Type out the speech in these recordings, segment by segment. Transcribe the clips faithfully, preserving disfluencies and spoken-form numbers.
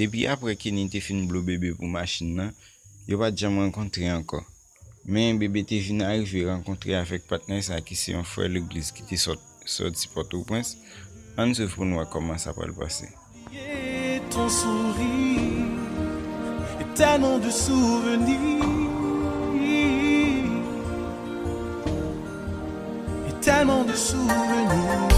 Depi apre Kenny te fin blo Bebe pou machin nan, yo pa t janm rankontre ankò. Men Bebe te vin arive rankontre avèk patnè sa ki se yon frè legliz ki te sòt, sòti Pòtoprens. Ann swiv pou n wè kòman sa pral pase. Ton sourire et tellement de souvenirs, et tellement de souvenirs.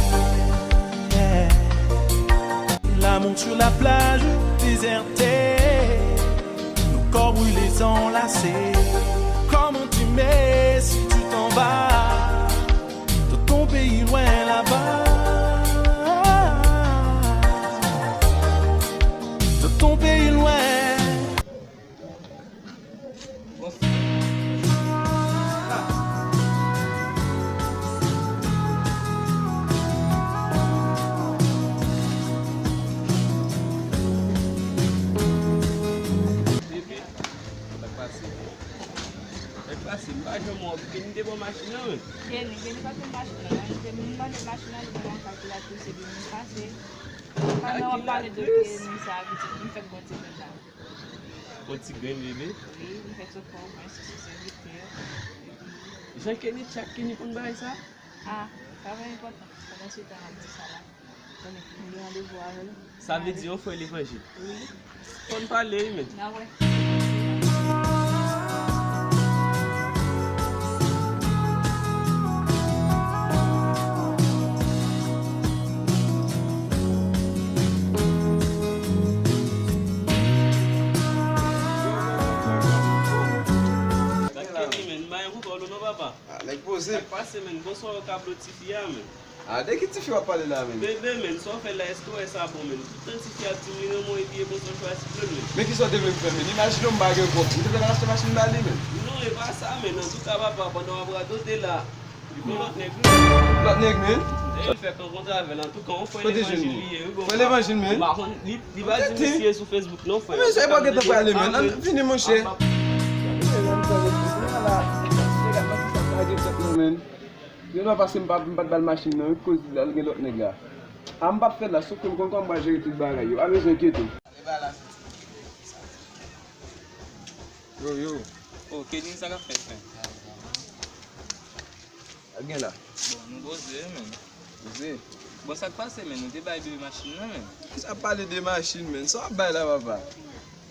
L'amour sur la plage désertée, nos corps brûlés enlacés. Comment t'aimer si tu t'en vas dans ton pays loin là-bas, dans ton pays loin. Sa k pase? Sa k pase? M pa janm wè w. Kenny te pran machin nan, men. Kenny, Kenny pa pran machin nan, non. Li te vin mande machin nan, li te nan kalkilatris, epi m pase. Pandan w ap pale de Kenny sa, pitit, m fèk gon ti grenn la. Gon ti grenn, Bebe? Wi, m fèk sot Pòtoprens, sou sèvitè. Jan Kenny tchak, Kenny konn bagay sa? Ah, sa pa enpòtan. Pandan se tan, m ap di sa la. Konnen ki gen randevou avè l. Sa vle di yon frè levanjil. Wi. Fò n pale wi, men. N a wè. Kenny, men, m pa gen pou kò w non, papa. Ah, nèg poze. Sa k pase, men? Bonswa, yo ka blo tifi a, men. Ah, de ki tifi w ap pale la, men? Bebe, men, sa w fè la, èske w wè sa bon, men? Toutan tifi ap di m li renmen w epi e konsa w chwazi blo l, men. Men kisa w te vle m fè, men? Imajine w m pa gen kòb. M te fè l al achte machin ba li, men. Non, e pa sa, men. Antouka, papa, pandan w ap radote la, li gon lòt nèg, wi. Lòt nèg, men? E, li fèk rankontre avè l. Antouka, yon frè levanjil li ye, wi, bon. Frè levanjil, men? M pa konn, li, li pa di misye sou Facebook, non, frè. Men, sa e pa gentan prale, men. Ann vini, monchè. Gen dwa pase m pa, m pa t ba l machin nan, wi, koz li al gen lòt nèg la. A, m p ap fè l la, sof ke m konn kòman m pral jere tout bagay yo. Pa bezwen enkyete w. Yo, yo. Oh, Kenny, sa k ap fèt, men? Sa gen la? Bon, nou poze, men. Poze? Bon, sa k pase, men? Nou te bay Bebe machin nan, men. Kisa ap pale de machin, men? Sa w ap bay la, papa?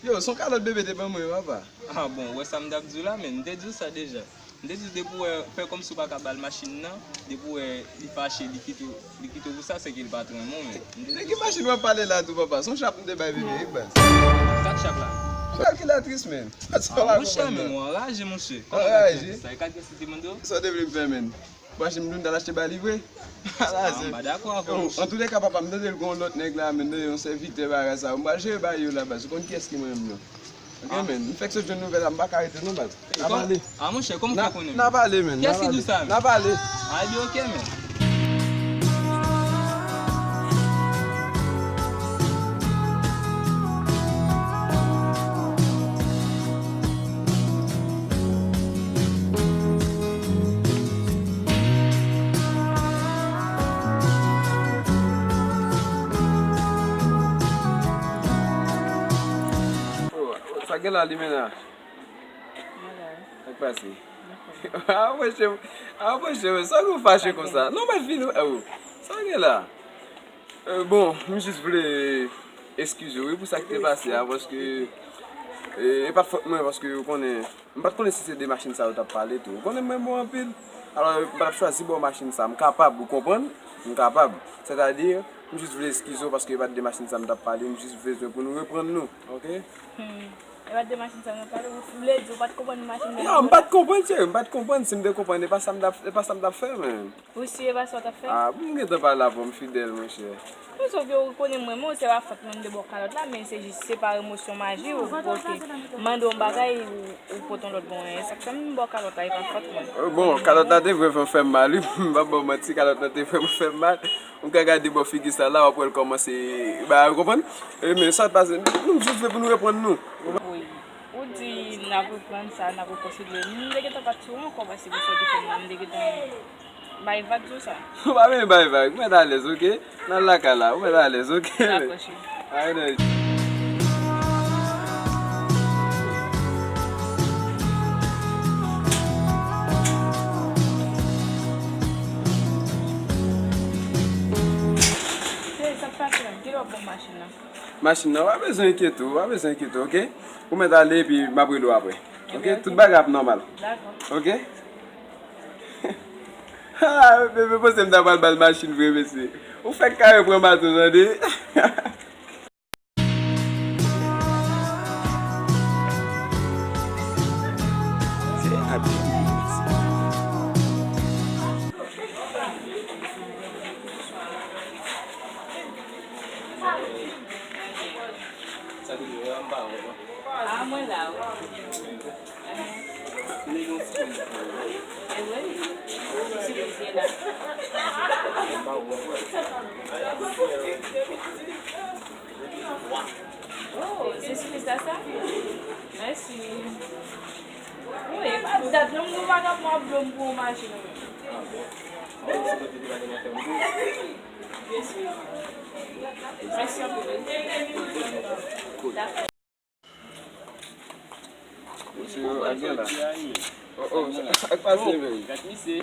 Yo, se yon kalòt Bebe te ban mwen, papa. Ah bon, ou wè sa m t ap di w la, men. M te di w sa deja. M te di w depi w wè, fè kòmsi w pa ka ba l machin nan, depi w wè li fache, li kite w, li kite w pou sa, se ke li pa t renmen w, men. De ki machin w ap pale la tou, papa? Se yon chap m te bay Bebe, wi, baz. Sa k chap la? Kalkilatris, men. Sa w pa konprann, men. Monchè, men, w anraje, monchè. Kòman kalkilatris sa? E kalkilatris li te mande w? Sa w te vle m fè, men? Machin m te al achte ba li vre? Ala se. Ah, m pa dakò avè w, monchè. Antouleka, papa, m tande l gon lòt nèg la, men, yon sèvitè bagay sa. M pral jere bagay yo la, baz. Ou konn kiyès ki mwen menm, non? Ok, men, m fèk sot jwenn nouvèl la, m pa ka rete non, baz. N a pale. Ah, monchè, kòman w fè konnen? N a pale, men. Kiyès ki di w sa, men? N a pale. Ah, ebyen, ok, men. Oh, sa gen la, Limena? Sa k pase? Ah, monchè, ah, monchè, sa w fache konsa? Non, mèt vini, oh, sa gen la? Euh, bon, m jis vle eskize w, wi, pou sa ki te pase a, paske, euh, e pa t fòt mwen, paske ou konnen, m pa t konnen si se de machin sa yo t ap pale tou. Ou konnen m renmen w anpil. Alò, m pa t ap chwazi ba w machin sa. M kapab, ou konprann? M kapab. Sètadi, m jis vle eskize w paske e pa t de machin sa m t ap pale, m jis bezwen pou nou reprann nou, ok? Hmm. E pa t de machin sa nou pale, ou vle di ou pa t konprann machin nan? Non, m pa t konprann, cheri, m pa t konprann. Si m te konprann, e pa sa m t ap, e pa sa m t ap fè, men. Ou si e pa sa w t ap fè? Ah, pou m gentan pale avè w, m fidèl, monchè. Non, sòf yo konnen mwen, men se pa fòt mwen m te ba w kalòt la, men se jis se pa emosyon m aji, ou, ok. M mande w yon bagay, ou, ou pote yon lòt bon, e sa k fè m ba w kalòt la, e pa fòt mwen. Euh, bon, kalòt la te vrèman fè m mal, wi. M p ap ba w manti, kalòt la te vrèman fè m mal. Ou ka gade bò figi sa la, w ap wè l kòmanse, ba, ou konprann? E, men sa pase, nou jis vle pou nou reprann nou. Wi. Ou di n ap reprann sa, n ap rekonsilye. M te gentan pa t sou ankò, paske pou sa w te fè m nan, m te gentan bay vag sou sa. Ou pa bezwen bay vag, ou mèt alèz, ok? N al lakay la, ou mèt alèz, ok? Dakò, cheri. Alright. Machin nan. Machin nan, w pa bezwen enkyete w, w pa bezwen enkyete w, oke? Ou mèt ale epi m ap rele w apre. Oke? Ebyen, oke. Tout bagay ap nòmal. Dakò. Oke? Ha, bebe panse m ta pral ba l machin vre, mesye. Ou fèk kare pran bato, tande? Ah, mwen la, wi. Oh, se sou lista sa? Mèsi. Wi, e pa dat non, m gen bagay pou m ap dlo m pou yon machin. Mèsi. Mèsi anpil. Dakò. Mesye yo, ak gen la. Oh, oh, sa, sa k pase, men? Gad misye.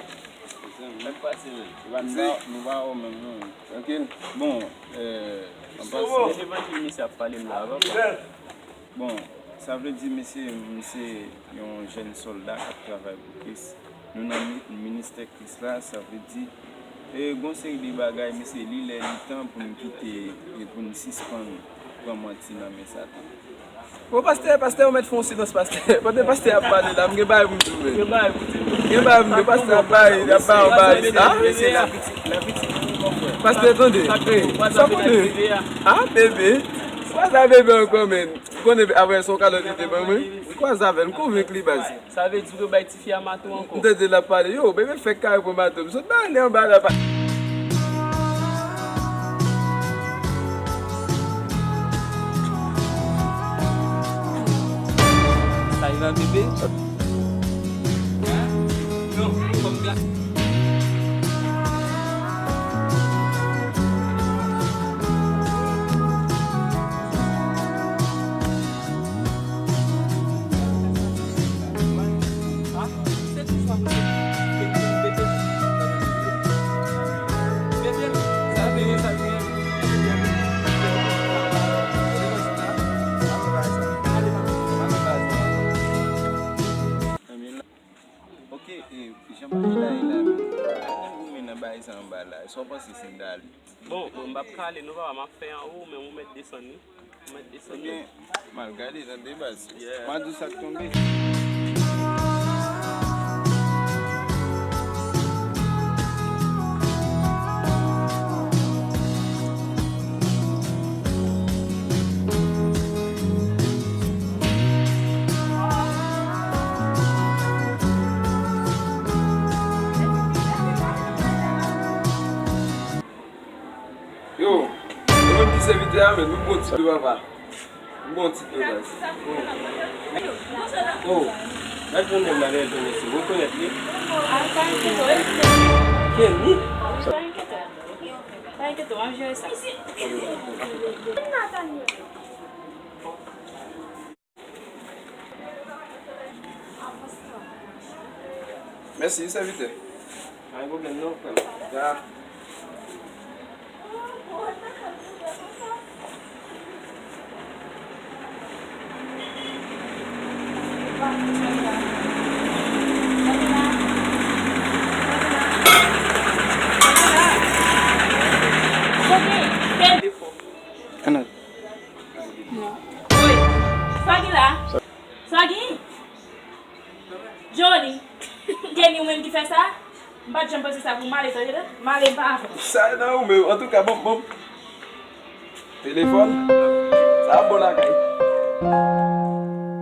Sa k pase, men? Nou pa, nou pa wè menm, non. Trankil. Bon, euh, an pasan, se levanjil misye ap pale m la, papa. Bon, sa vle di, mesye, m se yon jèn sòlda k ap travay pou Kris. Nou nan mi-, ministè Kris la, sa vle di, e, gon seri de bagay, mesye, li lè, li tan pou n kite, e, pou n sispann pran manti nan men Satan. Bon, pastè, pastè, ou mèt fè yon silans, pastè. Pandan pastè ap pale la, m gen bagay pou m di w, men. Gen bagay pou di. Gen bagay pou m di w, pastè ap bay, ap bay yon bagay isit. Ah? Mesye, la pitit, la pitit, mon frè. Pastè, tande. Sa konnen. Ah, bebe. Kwaze a bebe ankò, men. Ou konnen, apre, se yon kado li te ban mwen. Kwaze avè l, m konvenk li, baz. Sa vle di w bay tifi a mato ankò. M tande l ap pale, yo, bebe fèk kare pran mato. M sot ba li anba la pa. Sa rive a bebe? Non, kòm gra- Ok, e, jan bagay la ye la, men. Gade nan goumen nan bagay sa anba la. Sa w panse si m ta ale? Bon, bon, m p ap ka ale non, papa, m ap fè anwo, men ou mèt desann wi. Ou mèt desann. Ebyen, m al gade, tande, baz. Yeah. M a di w sa k tonbe. Yo, yo menm ki sèvitè a, men nou bon tit wi papa. Nou bon tit wi baz. Oh, gad jan nèg la dèyè tonèsi, rekonèt li? Kenny? Pa enkyete w, m ap jere sa. Mèsi, sèvitè. Pa gen pwoblèm non, frè m. Ya. Anòd. Woy, sa gen la? Sa gen? Johnny, Kenny, ou menm ki fè sa? M pa t janm panse sa pou m ale, tande, m ale, m pa avè w. Sa nan ou menm, antouka, bon, bon. Telefòn, sa bon lakay.